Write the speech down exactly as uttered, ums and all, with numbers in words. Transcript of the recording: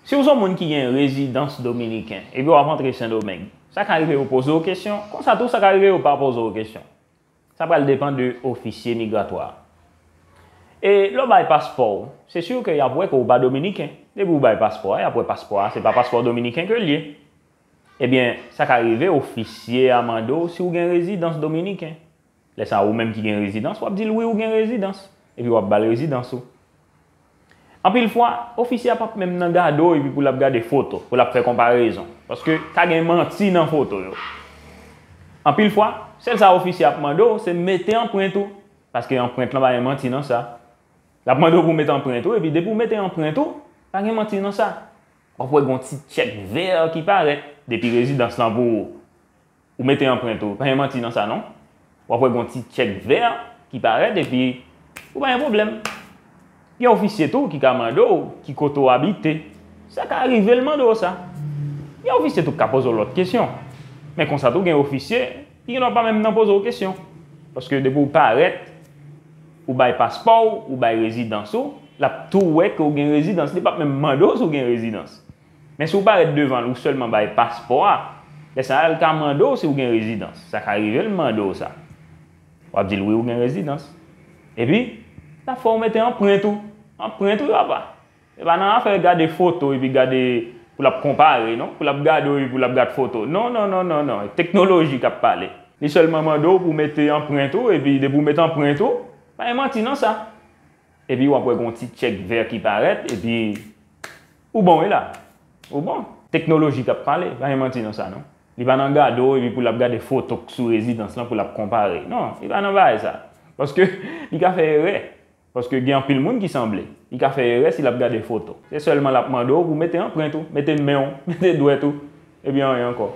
Si w se yon moun ki gen rezidans dominiken epi w ap antre Sendomeng, sa ka rive yo poze w kesyon, konsa tou sa ka rive yo pa poze w kesyon. Sa pral depann de ofisye migratwa. E lè w bay paspò w, se si ke y ap wè ke w pa dominiken. Depi w bay paspò a, y ap wè paspò a, se pa paspò dominiken ke l ye. Ebyen, sa ka rive ofisye a mande w si w gen rezidans dominiken. Lè sa a, ou menm ki gen rezidans, w ap di l wi, ou gen rezidans. Epi w ap ba l rezidans ou. Anpil fwa, ofisye a p ap menm nan gade w epi pou l ap gade foto, pou l ap fè konparezon. Paske ka gen manti nan foto yo. Anpil fwa, sèl sa ofisye a ap mande w, se mete anprent ou. Paske anprent lan pa gen manti nan sa. L ap mande w pou w mete anprent ou, epi depi w mete anprent ou, pa gen manti nan sa. W ap wè gen yon ti tchèk vè ki parèt depi rezidans lan pou ou. Ou mete anprent ou, pa gen manti nan sa non. W ap wè gen yon ti tchèk vè ki parèt epi ou pa gen pwoblèm. Gen ofisye tou ki ka mande w ki kote w abite. Sa ka rive l mande w sa. Gen ofisye tou ki ka poze w lòt kesyon. Men konsa tou gen ofisye ki gendwa pa menm nan poze w kesyon. Paske depi w parèt, ou bay paspò w, ou bay rezidans ou, l ap tou wè ke w gen rezidans. Li p ap menm mande w si w gen rezidans. Men si w parèt devan l, ou sèlman bay paspò a, lè sa a l ka mande w si w gen rezidans. Sa ka rive l mande w sa. W ap di l wi, ou gen rezidans. Epi, l ap fè w mete anprent ou. Anprent ou, papa. E pa nan afè gade foto epi gade pou l ap konpare, non? Pou l ap gade w epi pou l ap gade foto. Non, non, non, non, non. Teknoloji k ap pale. Li sèlman mande w pou w mete anprent ou, epi depi w mete anprent ou, pa gen manti nan sa. Epi w ap wè gen yon ti tchèk vè ki parèt, epi ou bon wi la. Ou bon. Teknoloji k ap pale, pa gen manti nan sa non. Li pa nan gade w epi pou l ap gade foto k sou rezidans lan pou l ap konpare. Non, li pa nan bagay sa. Paske li ka fè erè. Paske gen anpil moun ki sanble. Li ka fè erè si l ap gade foto. Se sèlman l ap mande w pou mete anprent ou, mete men w, mete dwèt ou, epi anyen ankò.